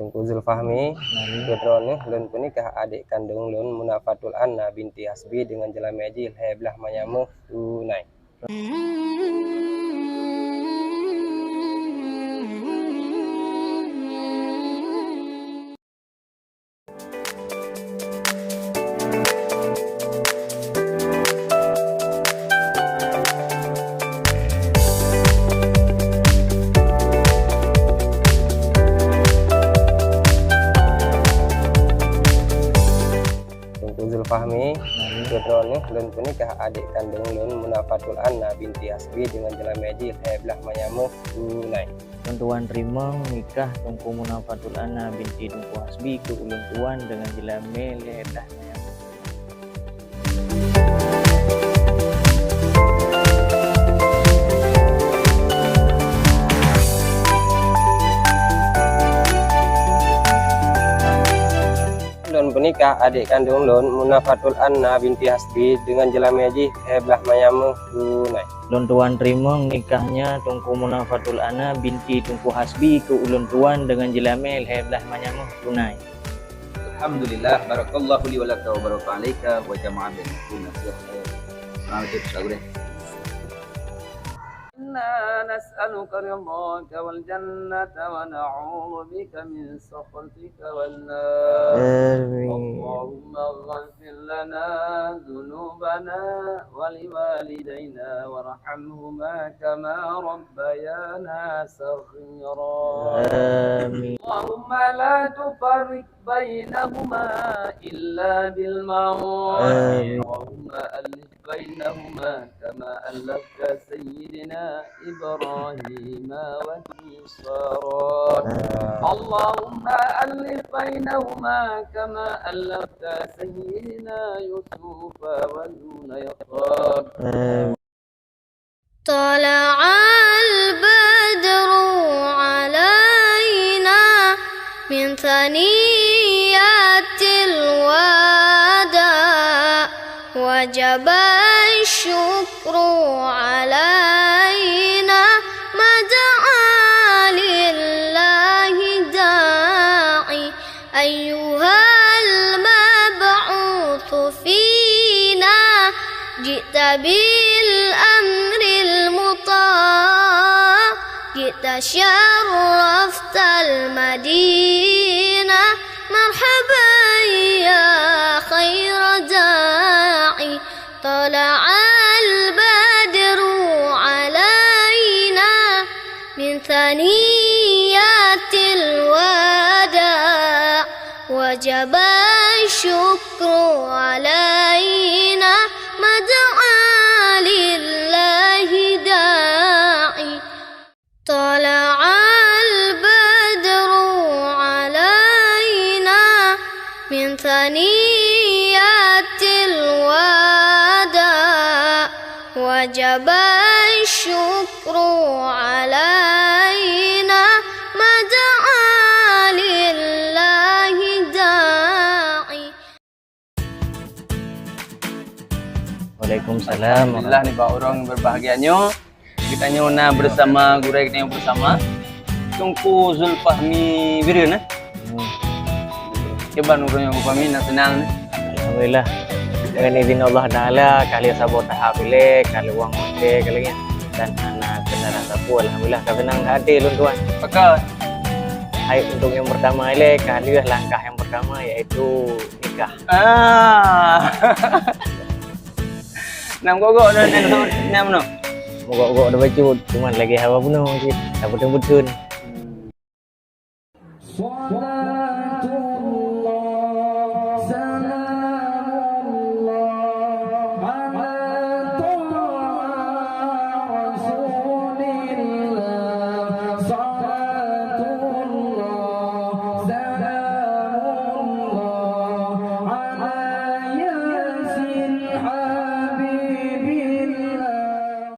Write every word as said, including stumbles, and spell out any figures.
Teungku Zulfahmi, keudroe neuh lôn peunikah adék kandông lôn Munafatul Anna binti Hasbi deungon jeulamé jih lhèe blaih manyameuh tunai. Teungku Zulfahmi, keudroe neuh lôn peunikah adék kandông lôn Munafatul Anna binti Hasbi deungon jeulamé jih lhèe blaih manyameuh tunai. Lôn tuan teurimong nikah Teungku Munafatul Anna binti Teungku Hasbi keu ulôn tuan deungon jeulamé lhèe blaih manyameuh. Lôn peunikah adék kandông lôn, Munafatul Anna binti Hasbi, deungon jeulamé jih lhèe blaih manyameuh tunai. Lôn tuan teurimong nikahnya Teungku Munafatul Anna binti Teungku Hasbi keu ulôn tuan deungon jeulamé lhèe blaih manyameuh tunai. Alhamdulillah, barakallahu li wa laka wa baraka alaika wa jama'a bainakuma fil khair. Nah, itu susah gue deh. إنا نسألك رضاك والجنة ونعوذ بك من سخطك والنار. آمين. اللهم اغفر لنا ذنوبنا ولوالدينا وارحمهما كما ربيانا صغيرا. آمين. اللهم لا تفرق بينهما إلا بالمعروف. آمين. اللهم ألف بينهما كما ألفت سيدنا إبراهيم وموسى. آمين. اللهم ألف بينهما كما ألفت سيدنا يوسف وزليخا. آمين. طلع البدر علينا من ثنيات الوداع وجب الشكر علينا ما دعا لله داعي. أيها المبعوث فينا جئت بالأمر المطاع، جئت شرفت المدينة، مرحبا يا خير داعي. طلع البدر علينا من ثنيات الوداع وجب الشكر علينا ما دعا لله داعي. طلع البدر علينا من ثنيات الوداع وجب الشكر علينا ما دعا لله داعي. Waalaikumsalam. Alhamdulillah, nibak ureueng berbahagia nyoe. Geutanyoe na bersama gurèe geutanyoe bersama Teungku Zulfahmi Bireuen, eh? Hmm. Kiban ureueng nyang Zulfahmi na seunang, eh? Alhamdulillah. Dengan izin Allah Taala, ka lheueh saboh tahap ilèe, ka lheueh wang maté, ka lheueh nyan. Dan hana kendaraan sapeue, alhamdulillah, ka seunang that até lôn tuan. Pakon? Hai, untuk yang pertama ilèe, ka lheueh langkah yang pertama, yaitu nikah. Ah. Nam gok-gok dah, dah, dah, nam noh. Gok-gok dah bacut, cuman lagi hawa bunoe cit. Tak beutôi-beutôi.